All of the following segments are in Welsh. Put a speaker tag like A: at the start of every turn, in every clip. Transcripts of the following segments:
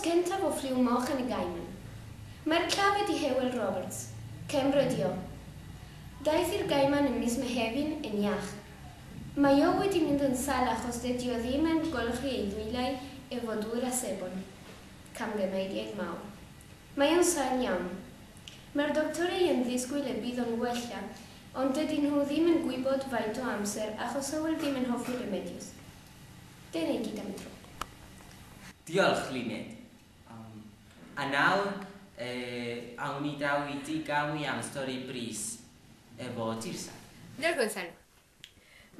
A: Achos cyntaf o ffliw moch yn y Gaiman. Mae'r claf ydi Hywel Roberts, Cymro ydi o. Daeth i'r Gaiman ym mis Mehefin yn iach. Mae o wedi mynd yn sâl achos dydi o ddim yn golchi ei ddwylau efo dŵr a sebon. Camgymeriad mawr. Mae o'n sâl iawn. Mae'r doctoriaid yn ddisgwyl y bydd o'n gwella, ond dydyn nhw ddim yn gwybod faint o amser achos Hywel ddim yn hoffi remedios. Dyna i gyd am y tro.
B: Diolch, Luned. Um, a nawr, eh, awn ni draw i Dŷ Gamwy am stori brys efo Tirsa.
C: Diolch, Gonzalo.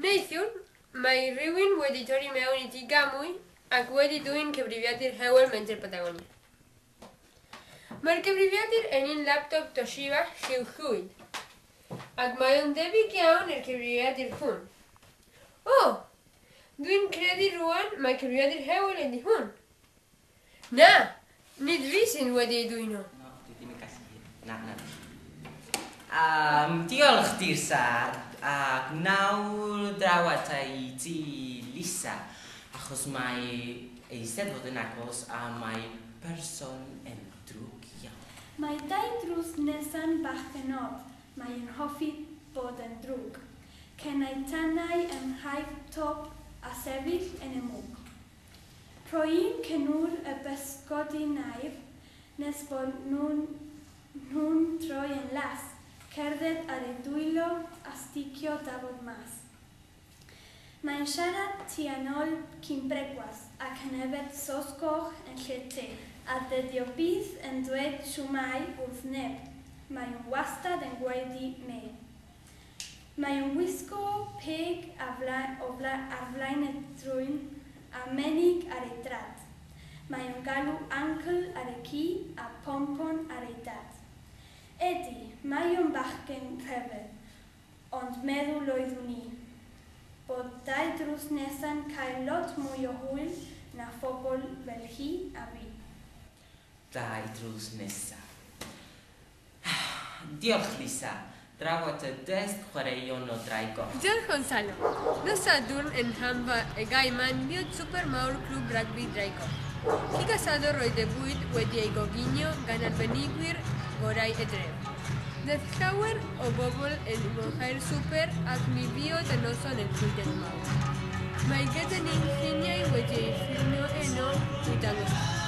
C: Neithiwr, mae rhywun wedi torri mewn i Dŷ Gamwy ac wedi dwyn cyfrifiadur Hywel Menter Patagonia. Mae'r cyfrifiadur yn un laptop Toshiba lliw llwyd, ac mae o'n debyg iawn i'r cyfrifiadur hwn. O! Dwi'n credu rŵan mai cyfrifiadur Hywel ydy hwn. Na! Nid fi sydd wedi ei dwyn o.
B: No, dwi ddim yn gallu. Na, na. Diolch, Tirsa. Ac nawr draw ata i ti, Lisa, achos mae Eisteddfod yn agos a mae person yn drwg iawn.
D: Mae dau drws nesa'n bachgen od, mae yn hoffi bod yn drwg. Cenau tanau ym mhraif top a sefyll yn y mwg. Rhoi un cenwr y bysgodyn aur nes bod nhw'n nhw'n troi yn las, cerdded ar ei dwylo a sticio dafod mas. Mae'n siarad tua nôl cyn brecwast ac yn yfed sos goch yn lle te. A dydi o byth yn dweud shwmae wrth neb, mae o'n wastad yn gwaedu me. Mae o'n gwisgo peg a fla o fla ar flaen y trwyn a menig ar ei drad. Mae o'n galw uncle ar y ci a pompon ar ei dad. Ydi, mae o'n bachgen rhyfedd, ond meddwl oeddwn i, bod dau drws nesa'n cael lot mwy o hwyl na phobl fel hi a fi.
B: Dau drws nesa. Diolch, Lisa. Draw at y desg chwaraeon o Ddraig Goch.
C: Diolch, Gonzalo. Nos Sadwrn yn Rhanfa y Gaiman buodd swper mawr Clwb Rygbi Draig Goch. Cig asado roedd y bwyd wedi ei goginio gan arbenigwyr gorau y dref. Daeth llawer o bobl yn mwynhau'r swper ac mi fuodd y noson yn llwyddiant mawr. Mae gyda ni lluniau wedi eu ffilmio heno i'w dangos i chi.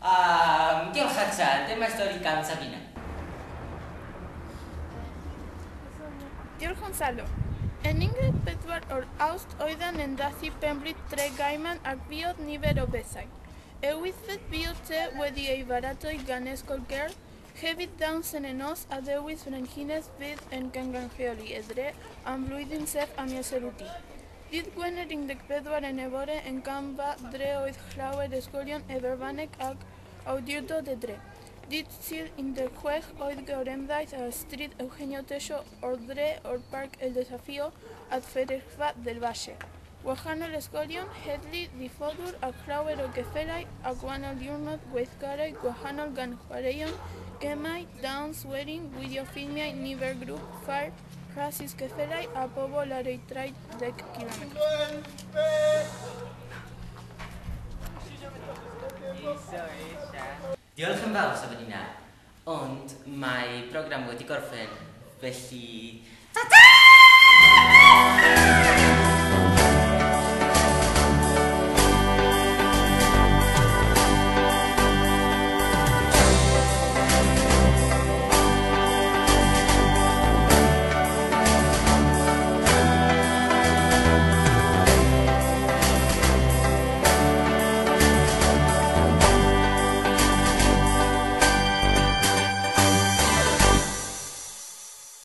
B: Um, diolch Atsa, dyma stori gan Sabina.
E: Diolch Gonzalo. Yn 14 o'r Awst oedden yn dathlu penblwydd Dre Gaiman ac fuodd nifer o bethau. Y wythfed fuodd te wedi ei baratoi gan Ysgol Gerdd, hefyd dawns yn y nos a dewis frenhines fydd yn cynrychioli y dre am flwyddyn sef Amia Ceruti. Dydd Gwener 14 yn y bore yn Camfa Dre oedd llawer ysgolion Eberfaneg ac awdurdod y dre. Dydd Sul 16 oedd gorymdaith ar stryd Eugenio Tello o'r dre o'r Parc El Desafío at Fferyllfa del Valle. Wahanol ysgolion, heddlu, diffoddwr a llawer o geffylau a gwahanol diwrnod gweithgarau gwahanol gan chwaraeon, gemau, dawns, werin, gwylio ffilmiau, nifer grŵp, ffair, rasys ceffylau a pobl ar eu traed 10 cilometr.
B: Diolch yn fawr, Sabrina. Ond mae program wedi gorffen, felly... Ta-ta!